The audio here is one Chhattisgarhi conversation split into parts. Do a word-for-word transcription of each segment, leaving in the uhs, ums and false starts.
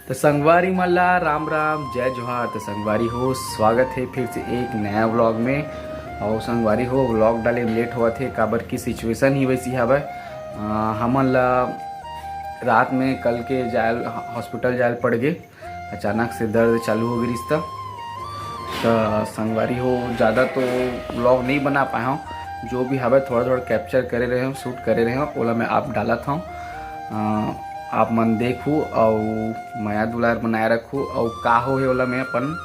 तो संगवारी मन ला राम राम, जय जोहार। तो संगवारी हो, स्वागत है फिर से एक नया व्लॉग में। और संगवारी हो, व्लॉग डाले में लेट होवत है, काबर की सिचुएशन ही वैसी हवय। अ, हमन ला रात में कल के जायल, हॉस्पिटल जायल पड़ गे। अचानक से दर्द चालू हो गई रिश्ता। तो संगवारी हो, ज़्यादा तो व्लॉग नहीं बना पाए हूँ, जो भी हवय थोड़ा थोड़ा कैप्चर करे रहे हूँ, शूट करे रहे हूँ, ओला मैं आप डालत हूँ। अ, आप मन देखू अउ मया दुलार बनाए रखू, अउ का हो हे ओला मैं अपन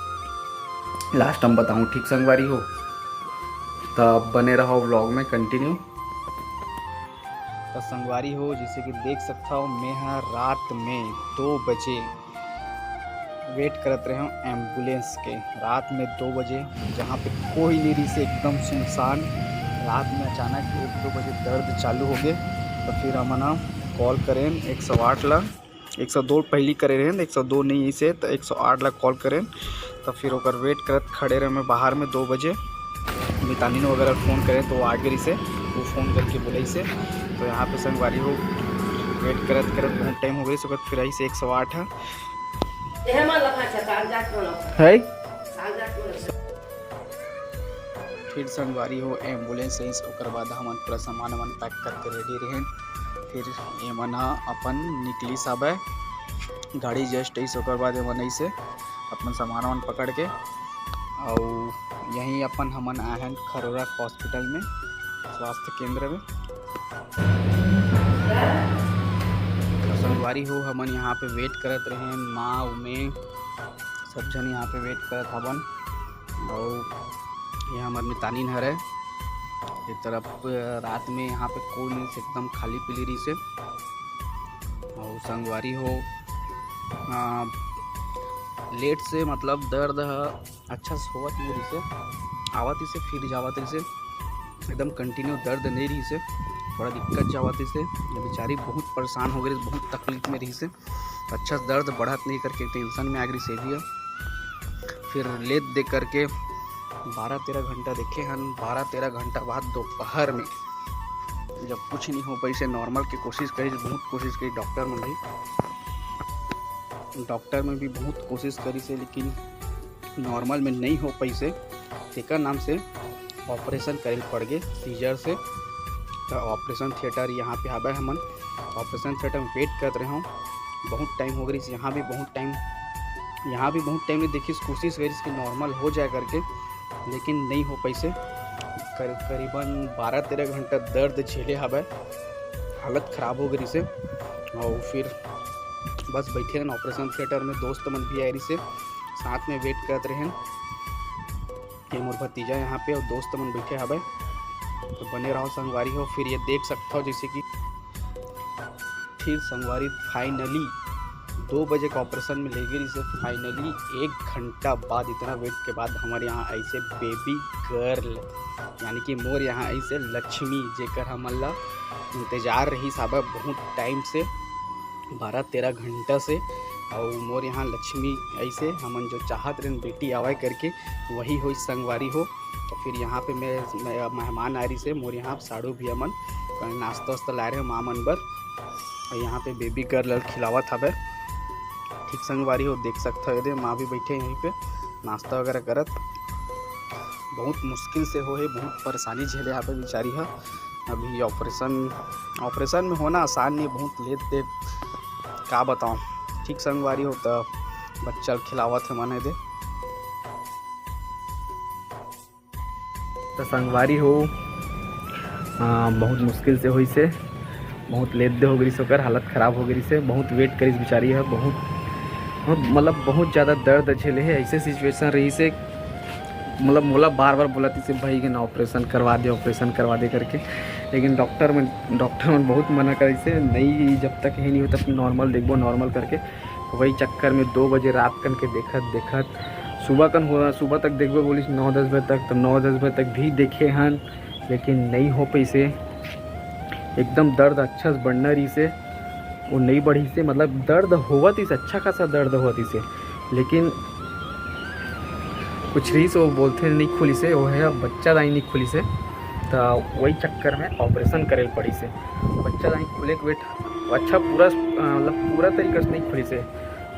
लास्ट में बताऊँ, ठीक संगवारी हो? तब बने रहो व्लॉग में कंटिन्यू। तो संगवारी हो, जैसे कि देख सकता हो, मैं ह रात में दो बजे वेट करत रहे हूँ एम्बुलेंस के, रात में दो बजे, जहाँ पे कोई नहीं रही से, एकदम सुनसान। रात में अचानक एक दो बजे दर्द चालू हो गए, तो फिर हमन ह कॉल करें एक सौ आठ ला। एक सौ दो पहली करे रहे, एक सौ दो नहीं से, तो एक सौ आठ ला कॉल करें। तो फिर ओकर वेट करत खड़े रहे मैं बाहर में दो बजे। मितानिन वगैरह फ़ोन करें तो वो आगे रही से, वो फ़ोन करके बोले से। तो यहाँ पे संगवारी हो, वेट करत करत बहुत टाइम हो गई, ओकर फिर आई से एक सौ आठ है। है? फिर संगवारी हो, एम्बुलेंस आइस, ओकर बाद हमन पूरा सामान वामान पैक करके रेडी रहेन। फिर एमन ह अपन निकलिस हवय, गाड़ी जस्ट आइस, ओकर बाद एमन आइस हे अपन सामान वामान पकड़ के। अउ यहीं अपन हमन आए हन खरोरा हॉस्पिटल में, स्वास्थ्य केंद्र में। तो संगवारी हो, हमन यहाँ पे वेट करत रहेन, माँ, उमे, सब झन यहाँ पे वेट करत हवन। अउ ये हमर मितानिन हरे। एक तरफ, अ, रात में यहाँ पे कोई नहीं, एकदम खाली पीली रही से। अउ संगवारी हो, अ, लेट से मतलब दर्द ह अच्छा से होवत नहीं रही से, आवत रही से फिर जावत रही से, एकदम कंटिन्यू दर्द नहीं रही से, थोड़ा दिक्कत जावत रही से। ये बेचारी बहुत परेशान हो गई, बहुत तकलीफ में रही से। अच्छा दर्द बढ़त नहीं करके टेंशन में आ गई से भी है। फिर लेट दे करके बारह तेरह घंटा देखे हन। बारह तेरह घंटा बाद दोपहर में जब कुछ नहीं हो पाई से, नॉर्मल के कोशिश करी, बहुत कोशिश करी डॉक्टर मन भी, डॉक्टर मन भी बहुत कोशिश करी से, लेकिन नॉर्मल में नहीं हो पाई से, तेकर नाम से ऑपरेशन करे पड़ गए सीजर से। तो ऑपरेशन थिएटर यहाँ पे हवय, हमन ऑपरेशन थिएटर में वेट करत रहे हूँ। बहुत टाइम हो गई, यहाँ भी बहुत टाइम, यहाँ भी बहुत टाइम में देखिस, कोशिश करिस कि नॉर्मल हो जाए करके, लेकिन नहीं हो पाई से। कर, करीबन बारह तेरह घंटा दर्द झेले हवय, हालत खराब हो गई से। और फिर बस बैठे रहन ऑपरेशन थिएटर में, दोस्त मन भी आए रही से, साथ में वेट करत रहेन। ये मोर भतीजा यहाँ पे और दोस्त मन बैठे हवय, तो बने रहो संगवारी हो। फिर ये देख सकता हो, जैसे कि फिर संगवारी फाइनली दो बजे का ऑपरेशन में ले गई से, फाइनली एक घंटा बाद, इतना वेट के बाद हमारे यहाँ ऐसे बेबी गर्ल, यानी कि मोर यहाँ ऐसे लक्ष्मी, जेकर हमन ला इंतजार रही साबा बहुत टाइम से, बारह तेरह घंटा से। और मोर यहाँ लक्ष्मी ऐसे हमन जो चाहत रहन बेटी आवाए करके, वही होई संगवारी हो। तो फिर यहाँ पे मैं, मैं मेहमान आ रही से, मोर यहाँ साड़ू भी हमन नाश्ता वास्ता लाए रहे माँ मन बर। और यहाँ पे बेबी गर्ल खिलावत हवे। ठीक संगवारी हो, देख सकत हो, ये दे माँ भी बैठे यहीं पे नाश्ता वगैरह करत। बहुत मुश्किल से हो है, बहुत परेशानी झेले यहाँ पे बेचारी है। अभी ऑपरेशन, ऑपरेशन में होना आसान नहीं, बहुत लेट देट, का बताऊँ। ठीक संगवारी हो, तो बच्चा ल खिलावत है मन है दे। तो संगवारी हो, आ, बहुत मुश्किल से होइस हे, बहुत लेट दे हो गई से, ओकर हालत खराब हो गई से, बहुत वेट करिस बेचारी है, बहुत, बहुत, मतलब बहुत ज़्यादा दर्द झेले है। ऐसे सिचुएशन रही से, मतलब मोला बार बार बोलत से, "भाई के ना ऑपरेशन करवा दे, ऑपरेशन करवा दे" करके, लेकिन डॉक्टर मन, डॉक्टर मन बहुत मना करे से, "नहीं, जब तक ये नहीं हो तब नॉर्मल देखबो, नॉर्मल" करके। वही चक्कर में दो बजे रात कन के देखत देखत सुबह कन हो, सुबह तक देखबे बोलिस नौ दस बजे तक, तो नौ दस बजे तक भी देखे हन, लेकिन नहीं हो पैसे। एकदम दर्द अच्छा से बढ़ना रही से, वो नहीं बढ़ी से, मतलब दर्द होवत इस, अच्छा खासा दर्द होवत इसे, लेकिन कुछ रही से वो बोलते नहीं खुली से, वो है बच्चा दाई नहीं खुली से, तो वही चक्कर में ऑपरेशन करे पड़ी से। बच्चा दाई खुले के वेट अच्छा पूरा, अ, मतलब पूरा तरीका से नहीं खुली से,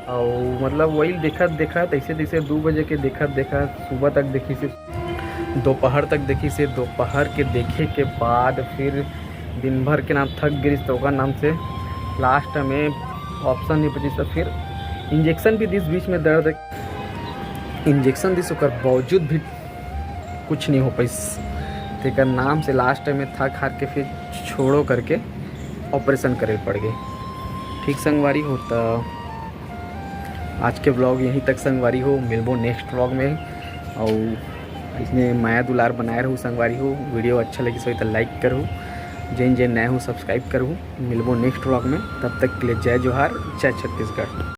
अउ मतलब वही देखत देखत, ऐसे तैसे दो बजे के देखत देखत सुबह तक देखिस हे, दोपहर तक देखिस हे। दोपहर के देखे के बाद फिर दिन भर के नाम थक गिस, तो ओकर नाम से लास्ट में ऑप्शन नहीं बचिस। तो फिर इंजेक्शन भी दिस, बीच में दर्द इंजेक्शन दिस, ओकर बावजूद भी कुछ नहीं हो पाइस। तेकर नाम से लास्ट में थक हार के फिर छोड़ो करके ऑपरेशन करे पड़ गे। ठीक संगवारी हो, त आज के व्लॉग यहीं तक संगवारी हो, मिलबो नेक्स्ट व्लॉग में। अउ इसने मया दुलार बनाए रहू संगवारी हो। वीडियो अच्छा लगिस होही त लाइक करू, जेन जेन नए हो सब्सक्राइब करू। मिलबो नेक्स्ट व्लॉग में, तब तक के लिए जय जोहार, जय छत्तीसगढ़।